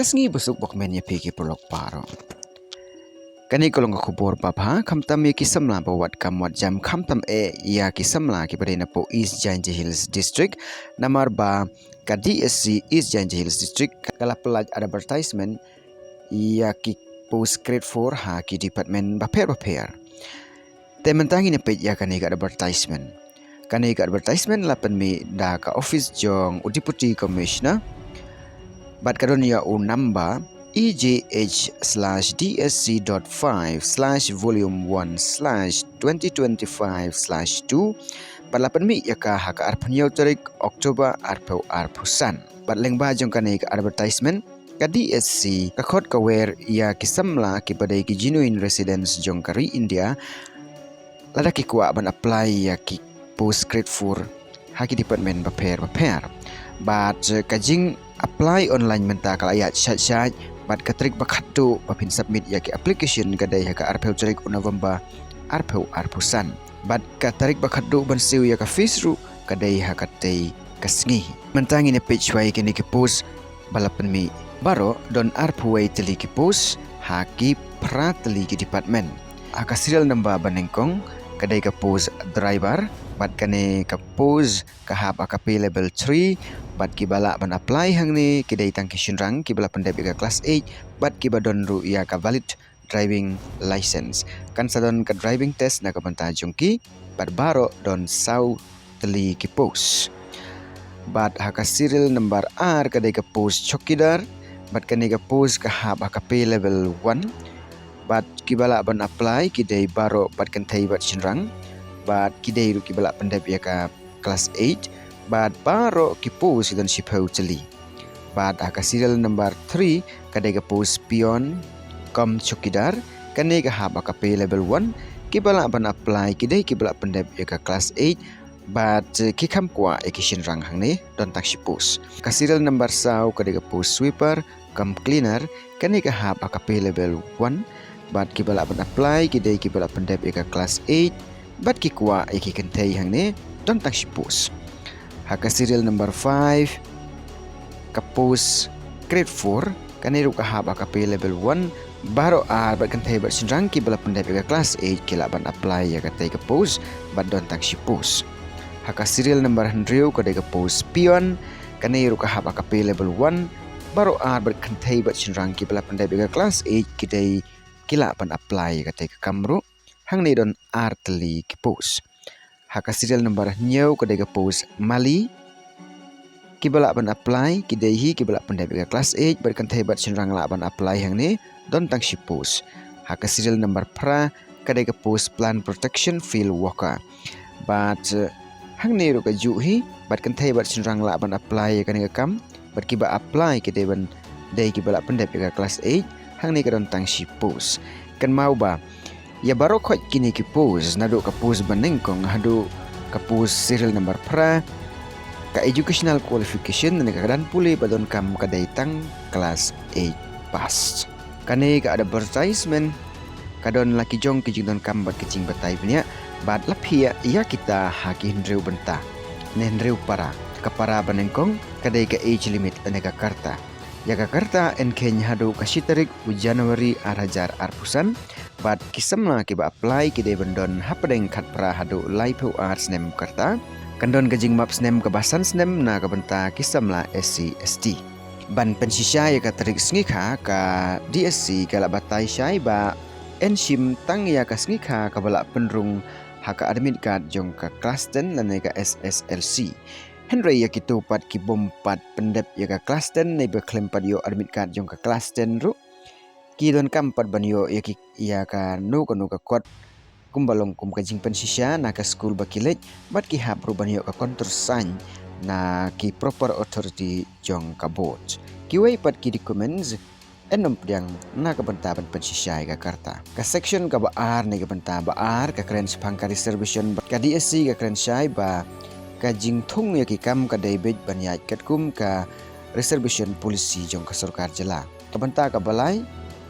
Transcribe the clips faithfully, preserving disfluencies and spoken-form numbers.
Sngi basuk bok men ïa phi ki paralok baroh. Kane ka long ka khubor babha, khamtam ïa ki samla ba wad kam wad jam, khamtam eh ïa ki samla kiba dei na poh East Jaintia Hills District, namar ba ka D S C East Jaintia Hills District ka la pynlait advertisement ïa ki post grade four ha ki department bapher bapher. Te mynta ngin ïa peit ïa kane ka advertisement. Kane ka advertisement la pynmih da ka office jong u Deputy Commissioner. Bad ka don ïa u number E J H slash D S C dot five slash volume one slash twenty twenty-five slash two. Bad la pynmih ïa ka ha ka arphew hynñiew tarik October arphew arphew san. Bad lyngba jong kane ka advertisement, ka D S C ka khot ka wer ïa ki samla kiba dei ki genuine residents jong ka ri India, lada ki kwah ban apply ïa ki post grade four ha ki department bapher bapher. Bad, eh, ka jing apply online mynta ka la ïaid shait shait, bad ka tarik ba khatduh ba phin submit ïa ki application ka dei ha ka arphew tarik u November arphew arphew san. Bad ka tarik ba khatduh ban siew ïa ka fees ruh ka dei ha katei ka sngi. Mynta ngin ïa peit shuwa ïa kine ki post ba la pynmih. Baroh don arphew wei tylli ki post ha ki phra tylli ki department. Ha ka serial number ba nyngkong ka dei ka post driver, bad kane ka post ka hap ha ka pay level three, bad kiba lah ban apply hangne ki dei tang ki shynrang kiba la pyndep ïa ka class eight, bad kiba don ruh ïa ka valid driving license. Kan sa don ka driving test na ka bynta jong ki, bad baroh don saw tylli ki post. Bad ha ka serial number ar ka dei ka post chowkidar, bad kane ka post ka hap ha ka pay level one. Bad kiba lah ban apply ki dei baroh bad kynthei bad shynrang. Bad ki dei ruh kiba lah pyndep ïa ka class eight. Bad baroh ki post ki don shiphew tylli. Bad ha ka serial number three ka dei ka post peon cum chowkidar. Kane ka hap ha ka pay level one. Kiba lah ban apply ki dei kiba lah pyndep ïa ka class eight. Bad, eh, ki kham kwah ïa ki shynrang hangne, don tang shi post. Ka serial number saw ka dei ka post sweeper cum cleaner, kane ka hap ha ka pay level one. Bad kiba lah ban apply ki dei kiba lah pyndep ïa ka class eight. Bad ki kwah ïa ki kynthei hangne, don tang shi post. Ha ka serial number five ka post grade four, kane ruh ka hap ha ka pay level one. Baroh ar bad kynthei bad shynrang kiba la pyndep ïa ka class eight ki lah ban apply ïa katei ka post, bad don tang shi post. Ha ka serial number hynriew ka dei ka post peon, kane ruh ka hap ha ka pay level one. Baroh ar bad kynthei bad shynrang kiba la pyndep ïa ka class eight ki dei ki lah ban apply ïa katei ka kam ruh. Hangne don ar tylli ki post. Ha ka serial number hynñiew ka dei ka post mali. Kiba lah ban apply ki dei hi kiba lah pyndep ïa ka class eight, bad kynthei bad shynrang lah ban apply hangne, don tang shi post. Ha ka serial number phra ka dei ka post plant protection field worker. Bad, eh, hangne ruh ka juh hi, bad kynthei bad shynrang lah ban apply ïa kane ka kam, bad kiba apply ki dei ban dei kiba lah pyndep ïa ka class eight, hangne ka don tang shi post. Kynmaw ba ïa baroh khoit kine ki post, naduh ka post ba nyngkong haduh ka post serial number phra, ka educational qualification ne ka kyrdan pule ba donkam ka dei tang class eight pass. Kane ka advertisement ka don la ki jong ki jingdonkam bad ki jingbatai bniah, bad la phiah ïa kita ha ki hynriew bynta ne hynriew para. Ka para ba nyngkong ka dei ka age limit ne ka karta. Ïa ka karta yn kheiñ haduh ka shi tarik u January ar hajar arphew san. Bad ki samla kiba apply ki dei ban don hapdeng khatphra haduh laiphew ar snem karta. Kan don ka jingmap snem kaba san snem na ka bynta ki samla S C S T. Ban pynshisha ïa ka tarik sngi kha, ka D S C ka la batai shai ba yn shim tang ïa ka sngi kha kaba la pynrung ha ka admit card jong ka class ten lane ka S S L C. Hynrei ïa kito pat ki bym pat pyndep ïa ka class ten ne ba khlem pat ïoh admit card jong ka class ten ruh, ki donkam pat ban ïoh ïa ki, ïa kano kano ka kot kumba long kum ka jingpynshisha na ka skul ba ki leit, bad ki hap ruh ban ïoh ka countersign na ki proper authority jong ka board. Kiwei pat ki documents yn ym pdiang na ka bynta ban pynshisha ïa ka karta. Ka section kaba ar ne ka bynta ba ar ka kren shaphang ka reservation, bad ka D S C ka kren shai ba ka jingthung ïa ki kam ka dei beit ban ïaid katkum ka reservation policy jong ka sorkar jylla. Ka bynta kaba lai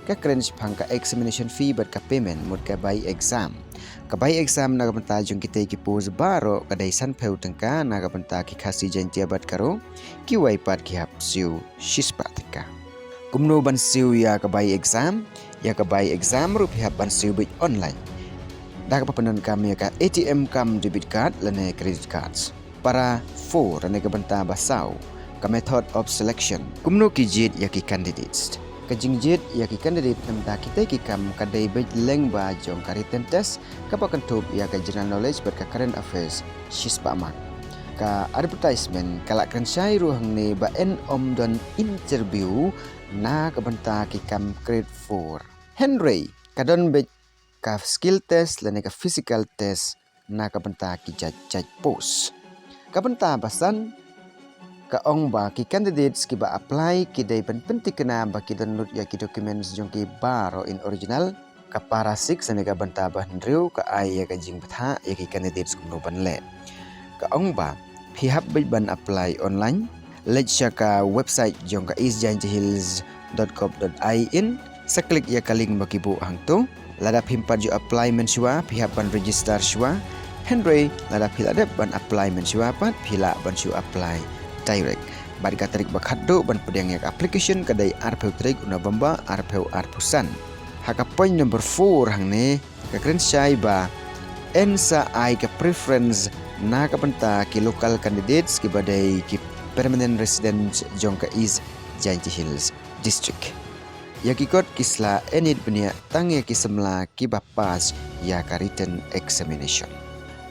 ka kren shaphang ka examination fee bad ka payment mut ka bai exam. Ka bai exam na ka bynta jong kitei ki post baroh ka dei sanphew tyngka, na ka bynta ki Khasi, Jaiñtia bad Garo, kiwei pat ki hap siew shispah tyngka. Kumno ban siew ïa ka bai exam? Ïa ka bai exam ruh phi hap ban siew beit online da kaba pyndonkam ïa ka A T M kam debit card lane credit cards. Para four, lane ka bynta ba saw, ka method of selection. Kumno ki jied ïa ki candidates? Ka jingjied ïa ki candidate na ka bynta kitei ki kam ka dei beit lyngba jong ka written test kaba kynthup ïa ka general knowledge bad ka current affairs shispah mark. Ka advertisement ka la kren shai ruh hangne ba yn ym don interview na ka bynta ki kam grade four. Hynrei ka don beit ka skill test lane ka physical test na ka bynta ki jait jait post. Ka bynta ba san, ka ong ba ki candidates kiba apply ki dei ban pyntikna ba ki don lut ïa ki documents jong ki baroh in original. Ka para six lane ka bynta ba hynriew ka ai ïa ka jingbthah ïa ki candidates kumno ban leh. Ka ong ba phi hap beit ban apply online, leit sha ka website jong ka East Jaintia Hills dot gov dot in, sa click ïa ka link ba ki buh hangto. Lada phim pat ju apply mynshuwa, phi hap ban register shuwa. Hynrei lada phi la dep ban apply mynshuwa pat, phi lah ban shu apply direct. Bad ka tarik ba khatduh ban pdiang ïa ka application ka dei arphew tarik u November arphew arphew san. Ha ka point number four hangne, ka kren shai ba yn sa ai ka preference na ka bynta ki local candidates kiba dei ki permanent residents jong ka East Jaintia Hills District. Ïa ki kot ki sla yn ïit bniah tang ïa ki samla kiba pass ïa ka written examination.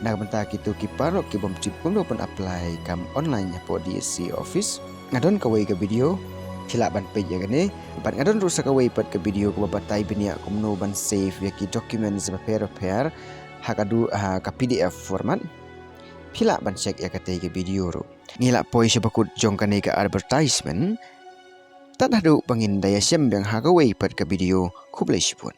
Na ka bynta kito ki paralok ki bym tip kumno ban apply kam online hapoh D S C office, nga don kawei ka video, phi lah ban peit ïa kane. Bad nga don ruh sa kawei pat ka video kaba batai bniah kumno ban save ïa ki documents bapher bapher ha ka du, ha ka P D F format. Phi lah ban check ïa katei ka video ruh. Ngi lah poi sha bakut jong kane ka advertisement. Tad haduh ba ngin da ïashem biang ha kawei pat ka video, khublei shibun.